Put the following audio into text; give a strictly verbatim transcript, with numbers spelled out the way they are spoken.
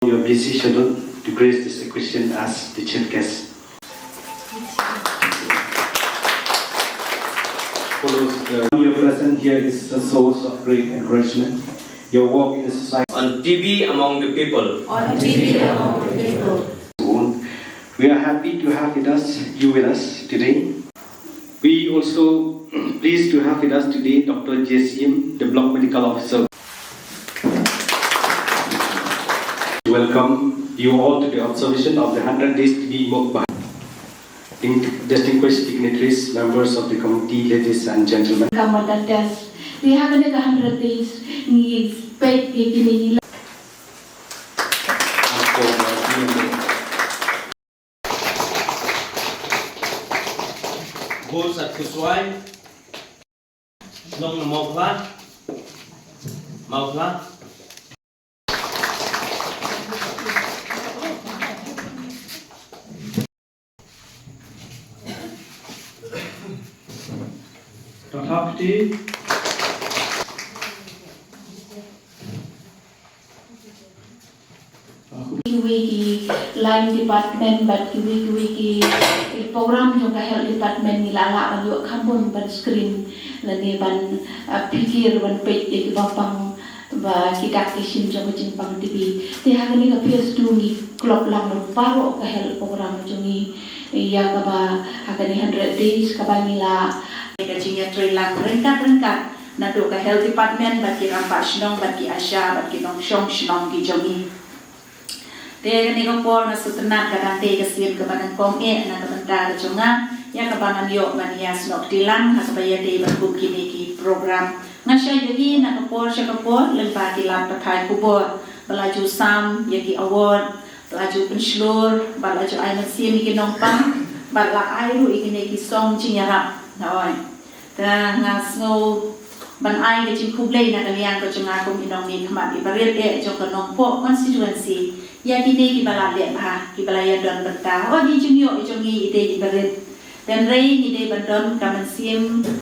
Your busy schedule to grace this occasion as the chief guest. Follows the, your presence here is a source of great encouragement. Your work in the society on T B among the people. On T B among the people. We are happy to have with us, you with us today. We also pleased to have with us today Doctor J C M, the Block Medical Officer. Welcome you all to the observation of the hundred days T B Mukbah. Distinguished dignitaries, members of the committee, ladies and gentlemen. Kamar Dantes, di ha kane ka hundred days ngi peit ïa kine ngi la. Bol sat kuswai. Long na Mawphla. Mawphla. Tathapti. Kiwei ki line department bad kiwei kiwei ki, ki program jong ka health department ngi la lah ban ïoh kham bun ban screen lane ban, ah, phikir ban peit ïa kiba pang ba ki dak ki shin jong ka jingpang T B. Te ha kane ka phase two ngi klop lang baroh ka health program jong ngi ïa kaba ha kane hundred days kaba ngi la ka jingïatreilang ryngkat ryngkat naduh ka health department bad ki rangbah shnong bad ki ASHA bad ki nongshong shnong ki jong ngi. Te kane ka por nga sngewtynnat ka dang dei ka sien kaba nyngkong eh na ka bynta ka jong nga ïa kaba ngan ïoh ban ïasnoh kti lang ha kaba ïadei bad kum kine ki program. Nga shait ïohi na ka por sha ka por lyngba ki lad pathai khubor ba la ju sam ïa ki award, ba la ju pynshlur, ba la ju ai mynsiem ïa ki nongpang, ba la ai ruh ïa kine ki song jingïarap. Nga oi. Te nga sngew ban ai ka jingkhublei na ka liang ka jong nga kum i nongmihkhmat i barit eh jong ka Nongpoh constituency ïa kine kiba la leh bha, kiba la ïadon bynta. Oi, i jingïoh i jong ngi i dei i barit. Hynrei ngi dei ban don ka mynsiem